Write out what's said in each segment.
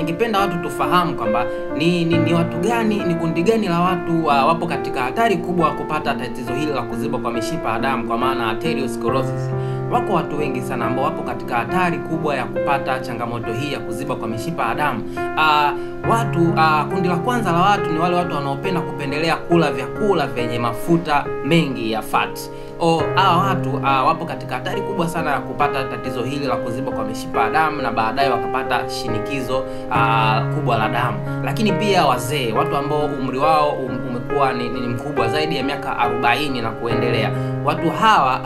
Ningependa watu tufahamu kwamba ni watu gani, ni kundi gani la watu wapo katika hatari kubwa kupata tatizo hili la kuziba kwa mishipa ya damu, kwa maana arteriosclerosis. Wako watu wengi sana ambao wapo katika hatari kubwa ya kupata changamoto hii ya kuziba kwa mishipa ya damu. Kundi la kwanza la watu ni wale watu wanaopenda kupendelea kula vyakula vyenye mafuta mengi ya fat. Hawa watu wapo katika hatari kubwa sana ya kupata tatizo hili la kuziba kwa mishipa ya damu na baadaye wakapata shinikizo kubwa la damu. Lakini pia wazee, watu ambao umri wao umekuwa ni mkubwa zaidi ya miaka 40 na kuendelea. Watu hawa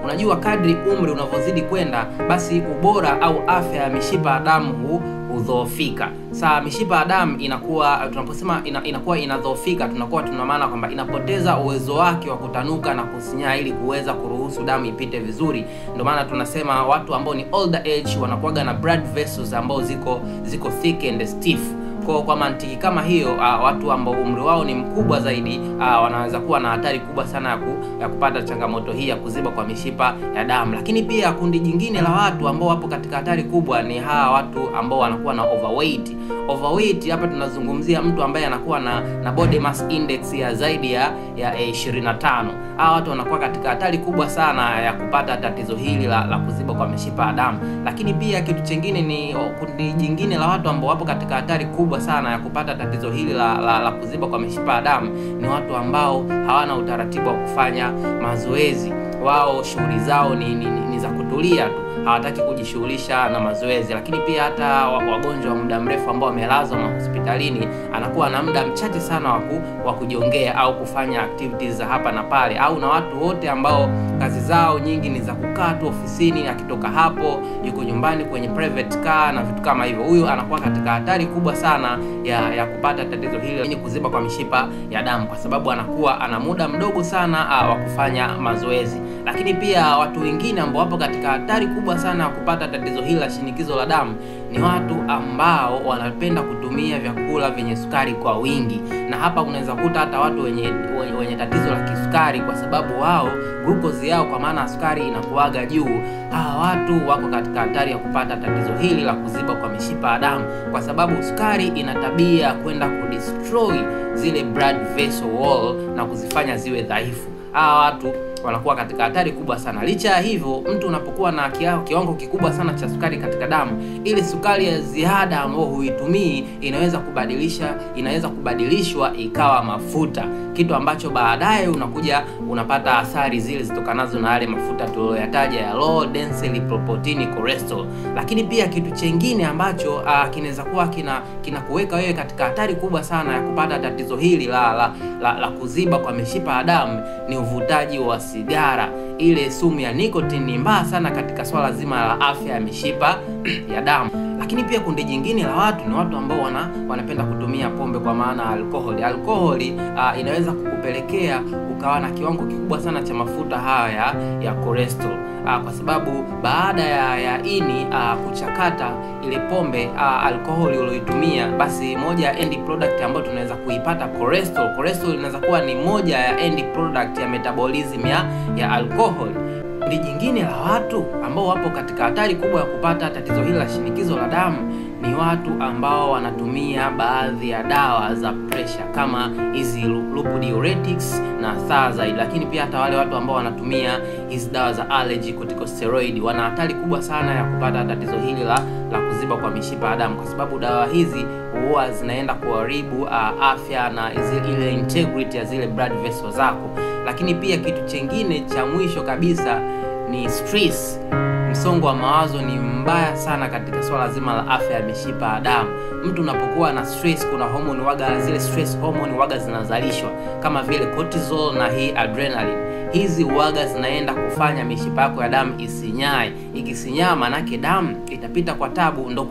unajua kadri umri unavyozidi kwenda, basi ubora au afya ya mishipa ya damu hudhoofika. Sasa mishipa ya damu inakuwa, tunaposema inakuwa inadhoofika, tunakuwa tuna maana kwamba inapoteza uwezo wake wa kutanuka na kusinyaa ili kuweza kuruhusu damu ipite vizuri. Ndio maana tunasema watu ambao ni older age wanakuwaga na blood vessels ambao ziko thick and stiff. Kwa mantiki kama hiyo, watu ambao umri wao ni mkubwa zaidi wanaweza kuwa na hatari kubwa sana ya kupata changamoto hii ya kuziba kwa mishipa ya damu. Lakini pia kundi jingine la watu ambao wapo katika hatari kubwa ni hawa watu ambao wanakuwa na overweight. Overweight hapa tunazungumzia mtu ambaye anakuwa na body mass index ya zaidi ya 25. Hawa watu wanakuwa katika hatari kubwa sana ya kupata tatizo hili la kuziba kwa mishipa ya damu. Lakini pia kitu chingine ni kundi jingine la watu ambao wapo katika hatari kubwa sana ya kupata tatizo hili la kuziba kwa mishipa ya damu ni watu ambao hawana utaratibu wa kufanya mazoezi. Wao shughuli zao ni za kutulia tu, hawataki kujishughulisha na mazoezi. Lakini pia hata wagonjwa wa muda mrefu ambao wamelazwa hospitalini, anakuwa na muda mchache sana wa kujiongea au kufanya activities za hapa na pale, au na watu wote ambao kazi zao nyingi ni za kukaa tu ofisini, akitoka hapo yuko nyumbani kwenye private car na vitu kama hivyo. Huyu anakuwa katika hatari kubwa sana ya kupata tatizo hili, ni kuziba kwa mishipa ya damu, kwa sababu anakuwa ana muda mdogo sana wa kufanya mazoezi. Lakini pia watu wengine ambao wapo katika hatari kubwa sana ya kupata tatizo hili la shinikizo la damu ni watu ambao wanapenda kutumia vyakula vyenye sukari kwa wingi. Na hapa unaweza kuta hata watu wenye tatizo la kisukari, kwa sababu wao glucose yao kwa maana sukari inakuaga juu. Hawa watu wako katika hatari ya kupata tatizo hili la kuziba kwa mishipa ya damu, kwa sababu sukari ina tabia kwenda kudestroy zile blood vessel wall na kuzifanya ziwe dhaifu. Hawa watu wanakuwa katika hatari kubwa sana. Licha ya hivyo, mtu unapokuwa na kiwango kikubwa sana cha sukari katika damu, ile sukari ya ziada ambayo huitumii inaweza kubadilishwa ikawa mafuta, kitu ambacho baadaye unakuja unapata athari zile zitokanazo na yale mafuta tuliyoyataja ya low density lipoprotein cholesterol. Lakini pia kitu chengine ambacho kinaweza kuwa kinakuweka wewe katika hatari kubwa sana ya kupata tatizo hili la kuziba kwa mishipa ya damu ni uvutaji wa sigara. Ile sumu ya nicotine ni mbaya sana katika swala zima la afya ya mishipa ya damu. Lakini pia kundi jingine la watu ni watu ambao wanapenda kutumia pombe, kwa maana alkoholi. Alkoholi inaweza kukupelekea ukawa na kiwango kikubwa sana cha mafuta haya ya cholesterol, kwa sababu baada ya ini kuchakata ile pombe, alkoholi uliyoitumia, basi moja ya end product ambayo tunaweza kuipata cholesterol. Cholesterol inaweza kuwa ni moja ya end product ya metabolism ya alkoholi. Kundi jingine la watu ambao wapo katika hatari kubwa ya kupata tatizo hili la shinikizo la damu ni watu ambao wanatumia baadhi ya dawa za pressure kama hizi loop diuretics na thiazide. Lakini pia hata wale watu ambao wanatumia hizi dawa za allergy corticosteroid wana hatari kubwa sana ya kupata tatizo hili la kuziba kwa mishipa ya damu, kwa sababu dawa hizi huwa zinaenda kuharibu afya na ile integrity ya zile blood vessels zako. Lakini pia kitu chengine cha mwisho kabisa ni stress. Msongo wa mawazo ni mbaya sana katika swala zima la afya ya mishipa ya damu. Mtu unapokuwa na stress, kuna hormone waga, zile stress hormone waga zinazalishwa kama vile cortisol na hii adrenaline. Hizi waga zinaenda kufanya mishipa yako ya damu isinyae. Ikisinyaa manake damu itapita kwa tabu, ndo